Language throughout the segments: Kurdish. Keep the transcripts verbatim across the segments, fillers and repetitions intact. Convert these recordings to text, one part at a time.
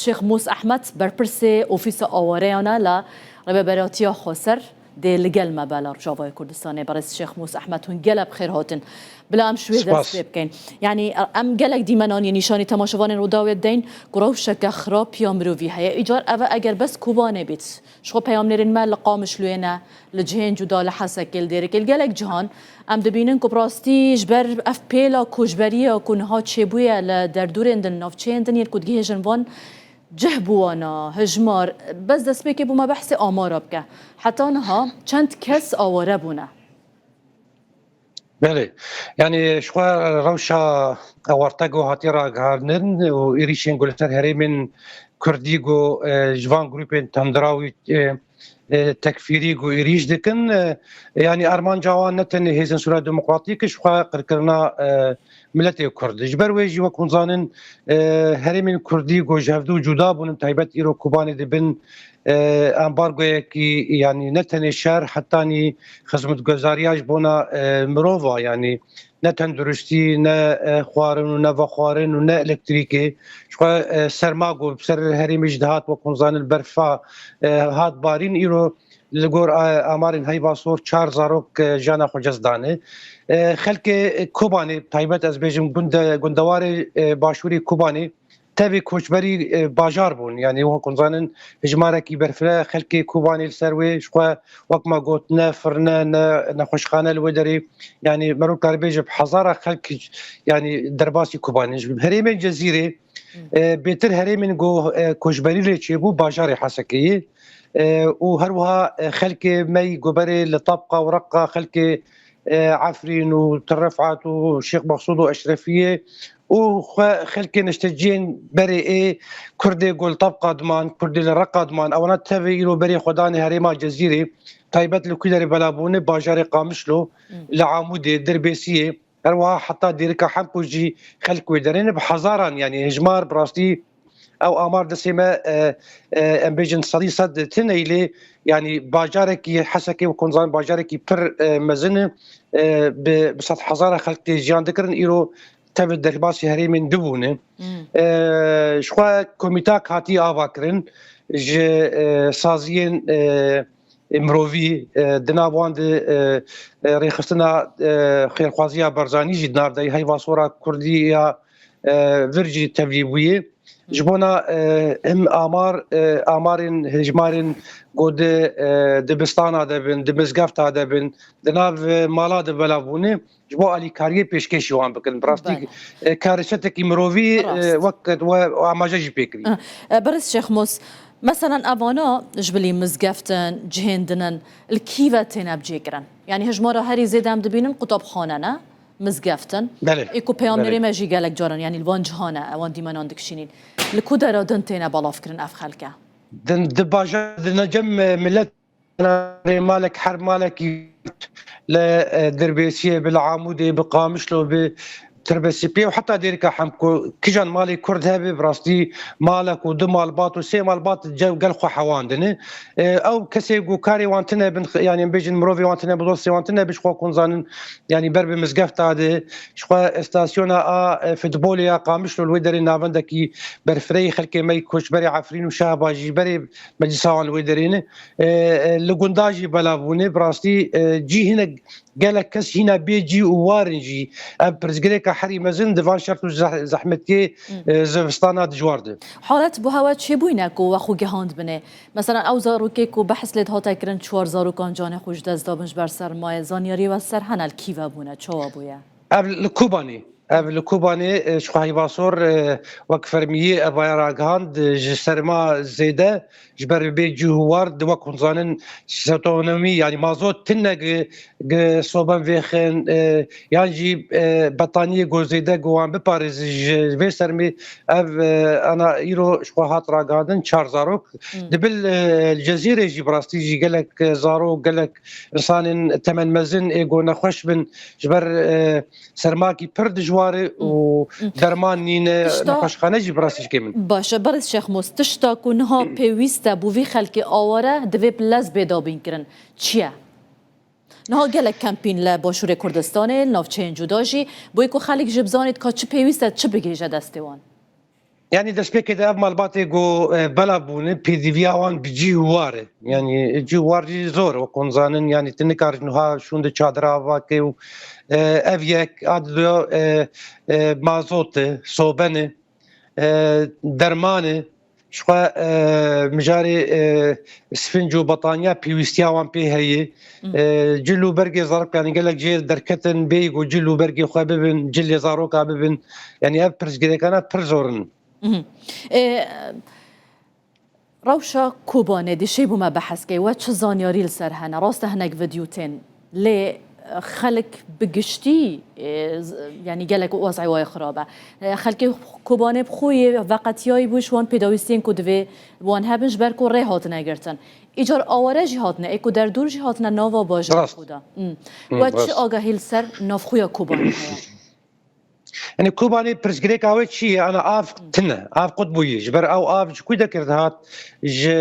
Şêx Mûs Ehmed, berpirsê Ofîsa Awareyan e li Rêveberatiya Xweser, dê li gel me be li Rojavayê Kurdistanê. Berêz Şêx Mûs Ehmed, hûn gelek bi xêr hatin. Bila em ji wê dest pê bikeyin. Yanî, em gelek dîmenanî nîşanî temaşevanên Rûdawê deyn ku rewşeke xirab ya mirovî heye. Îcar ev e, eger bes Kobanê bît. Ji xwe peyamnêrên me li Qamişloyê ne, li cihên cuda, li Hesekê, li Dêrikê, li gelek cihan em dibînin ku bi rastî ji ber ev pêla koçberiya ku niha çêbûye li derdorên din, navçeyên din yên ku digihêjin van cih bû wana, hijmar, bes destpêkê bo me behsê amara bike. Heta niha çend kes aware bûne? Belê. Yanî ji xwe rewşa ewarte ku hatiye ragihandin û êrîşên ku li ser herêmên Kurdî ku, e, ji van grûpên tundrawî, e, e, tekfîrî ku êrîş dikin, e, yanî armanca wan ne tenê hêzên Sûriya Demokratîk, ji xwe qirkirina, e, miletê Kurd. Ji ber wê jî wek hûn zanin, e, herêmên Kurdî ku ji hevdû cuda bûn, taybet îro Kobanê dibin, e, ambargoyekî, yanî ne tenê şer, hetanî xizmetguzariya ji bona, e, mirova, yanî ne tenduristî, ne, e, xwarin û ne vexwarin û ne elektrîkê. Ji xwe, e, serma ku bi ser herêmê jî dihat, wek hûn zanin, berfa, e, hat barîn, îro li gor, e, amarên heyva sor çar zarok, e, jiyana xwe cez dane. E, xelkê Kobanê, taybet ez bêjim gund-, gundewarê, e, başûrê Kobanê, tevî koçberî, e, bajar bûn. Yanî wek hûn zanin, hijmarekî berfireh xelkê Kobanê li ser wê, ji xwe wek me got, ne firne, ne nexweşxane li wê derê. Yanî meriv karibêje bi hezara xelk, yanî derbasî Kobanê. Ji herêmên Cezîrê, e, bêtir herêmên ku, e, koçberî lê çêbû, bajarê Hesekê ye. E, û her wiha, e, xelkê me yî ku berê li Tabqa û Reqa, xelkê, e, Efrîn û Til Refat û Şêx Mexsûd û Eşrefiyê û xwe xelkê neşteciyên berê ê Kurdê ku li Tabqa diman, Kurdê li Reqa diman, ewana tevê îro berê xwe danê herêma Cezîrê, taybet li ku derê bela bûne, bajarê Qamişlo, li Amûdê, Dirbêsiyê, her wiha heta Dêrika Hemko jî xelk wê derê ne, bi hezaran, yanî hijmar bi rastî ew amar destê me, e, e, em bêjin sedî sed tine lê, yanî bajarekî Hesekê, wek hûn zanin, bajarekî pir, e, mezin e, e, bi, bi sed hezara xelk tê jiyan dikirin, îro tev derbasî herêmên dibûne. E, ji xwe komîtak hatiye ava kirin ji, e, saziyên, e, mirovî, e, di nav wan de, e, e, rêxistina, e, xêrxwaziya Barzanî jî di nav de ye, heyva sora Kurdî ya, e, vir jî tevlî bûye. Ji bona, e, him amar, e, amarên hejmarên ku di, e, dibistana de bin, di mizgefta de bin, di nav, e, mala de belav bûne, ji bo alîkariyê pêşkêşî wan bikin. Bi rastî, e, karîsetekî mirovî, e, wek we amaje jî pê kirî. E, Berêz Şêxmûs, meselen evana ji bilî mizgeft in, cihên din in, li kî ve têne bicêkirin? Yanî hejmara herî zêde em dibînin qutabxane ne, mizgeft in. Belê. Ê ku peyamnêrê me jî gelek caran, yanî li van cihan e, ewan dîmenan dikişînîn. Li ku dera din têne belavkirin ev xelke? Din di bajar, di necem, e, milet malek, her malekî li, e, Dirbêsiyê, bi li Amûdê, bi Qamişlo, bi Tirbesipiyê û heta Dêrika Hemko, kijan malê Kurd hebe, bi rastî malek û du malbat û sê malbat gel xwe hewandine. E, ew kesê ku karê wan tine bin, yanî em bêjin mirovê wan tine, bi dostê wan tine, bi ji xwe kun zanin, yanî ber bi mizgefta de, ji xwe stasyona a, e, futbolê ya Qamişlo li wê derê navendekî berfirehî xelkê me yî koçberê Efrîn û Şehba jî berê meclisa wan li wê derê ne. E, e, li gunda jî belav bûne, bi rastî, e, cî hinek gelek kes hîna bê cî û war in jî. Ev pirsgirêka herî mezin di van şert û zeh-, zehmetiyê, e, zivistana dijwar de. Halet bo hewe çêbûyî ne ku we xwe gihand binê. Meselen ew zarokê ku behs lê dihate kirin, çar zarokan canê xwe ji dest dabin ji ber sermayê. Zanyariyê we ser hene li kî ve bûne, çawa bûye? Ev li Kobanê. Ev li Kobanê, e, ji xwe heyva sor, e, wek fermiyê evaya ragihand, e, ji serma zêde, ji ber bê cih û war, di wek hûn zanin, setonomî, yanî mazot tine gi, gi soben vêxin, e, yan jî, e, betaniyê go zêde go wan biparêzin ji vê sermê, ev, e, ana îro ji xwe hat ragihandin çar zarok. Dibil, e, li Cezîrê jî bi rastî jî gelek, e, zarok, gelek insanên temenmezin ê go nexweş bin ji ber, e, sermakî pir dijwar e û derman nîne, nexweşxane jî bi rastî jî kêm in. Baş e, Berêz Şêxmûs, tişta ku niha pêwîst e bo vî xelkê aware divê bi lez bê dabînkirin, çi ye? Niha gelek kempîn li Başûrê Kurdistanê, li navçeyên cuda jî, bo ku xelk jî bizanît ka çi pêwîst e, çi bigihêje destê wan. Yanî destpêkê de ev malbatê ku, e, belav bûne, pêdiviya wan bi cî û war e. Yanî cî û war jî zor e, wek hûn zanin, yanî tu nikarin wiha şûnde çadira ava ke û, e, ev yek, a didoya, e, e, mazot e, soben e, e, derman e. Ji xwe, e, mijarê, e, sfinc û betaniya pêwîstiya wan pê heye. Hı. E, cil û bergê zarok, yanî gelek jê derketin bêyî ku cil û bergê xwe bibin, cilê zaroka bibin. Yanî ev pirsgirêkana pir zor in. Mhm. E, rewşa Kobanê dişê bû me behs key, we çi zanyarî li ser hene? Rast e hinek vîdeo tên, lê xelk bi giştî, e, z-, yanî gelek wez'ê wayê xirab e. E, xelkê Kobanê bi xwe yê veqetiyayî bû ji wan pêdawîstiyên ku divê wan hebin ji ber ku rê hatine girtin. Îcar aware jî hatine, ê ku derdûr jî hatine nava bajarê Rast. Xwe de. Hmm. Hmm, We çi rast. Agahî li ser navxuya Kobanê heye? Yanî Kobanê pirsgirêka wê çi ye? Ana av tine, av qut bûyî. Ji ber ew av ji ku derê dihat? Ji,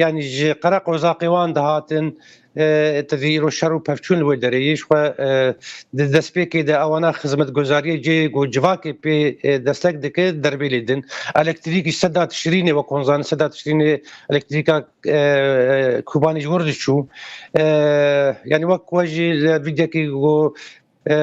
yanî ji Qereqozaqê wan dihatin, e, tevî îro şer û pevçûn li wê derê yê. Ji xwe, e, di destpêkê de ewana xizmetguzariyê cihê ku civakê pê, e, destek dike, derbê lê din. Elektrîkî seda Tişrînê, wek hûn zanin, seda Tişrînê elektrîka, e, e, Kobanê ji wir diçû. E, yanî wek we jî li vîdekî ku, e,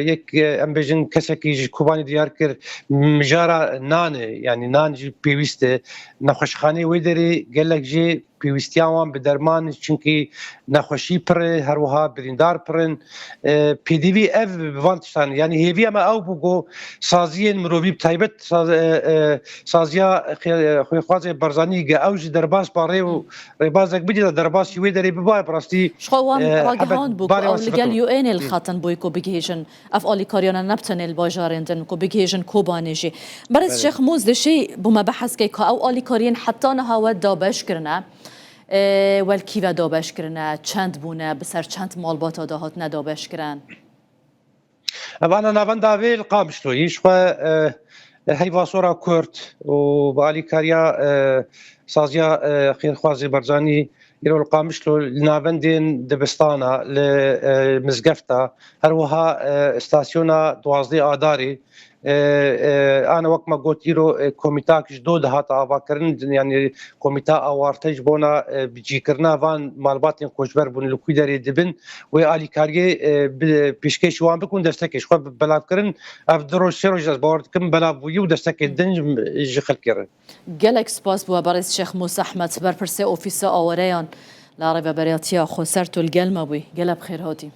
yek, e, em bêjin kesekî ji Kobanê diyar kir, mijara nan e, yanî nan jî pêwîst e. Nexweşxaneyê wê derê gelek jê pêwîstiya wan bi derman, çunkî nexweşî pir e, her wiha birîndar pir in. E, pêdivî ev bi van tiştan, yanî hêviya me ew bû ku saziyên mirovî, bi taybet saz-, e, e, saziya xê-, xwêxwazê Barzanî, ge ew jî derbas ba rê û rêbazek bidî de derbasî wê derê biba, bi rastî, Ji xwe wan e, ragihan hebet bû ku barê wan ew li gel sifetin. U N ê li Hı. Xetin bû ku bigihêjin ev alîkariyan, ne bi tenê li bajarên din, ku bigihêjin Kobanê jî. Berêz Belê. Şêx Mûz dişî bû me behs key ka ew alîkariyên heta niha we dabeş kirine. E, wel kî ve dabeş kirine, çend bûne, bi ser çend malbata de hatine dabeş kirin? Evana navenda vê li Qamişloyê ji xwe, e, heyva sora Kurd û bi alîkariya, e, saziya, e, xêrxwazê Barzanî îro li Qamişlo li navendên dibistana, li, e, mizgefta, her wiha, e, stasyona duwazdeh Adarê, e, e, ana wek me got îro, e, komîtak ji do dihata avakirin, yanî komîta awarte ji bona, e, bicîkirina van malbatên koçber bûn li ku derê dibin. Wê alîkariyê, e, bi pêşkêşî wan bikin, destekê ji xwe bi belavkirin. Ev du roj, sê roj ez bawer dikim belav bûyî û destekê din ji, ji xelkê re. Gelek spas bo we berêz Şêx Mûsa Ehmed, berpirsê Ofîsa Awareyan li Rêveberiya Xweser, tu li gel me bûyî. Gelek bi xêr hatî.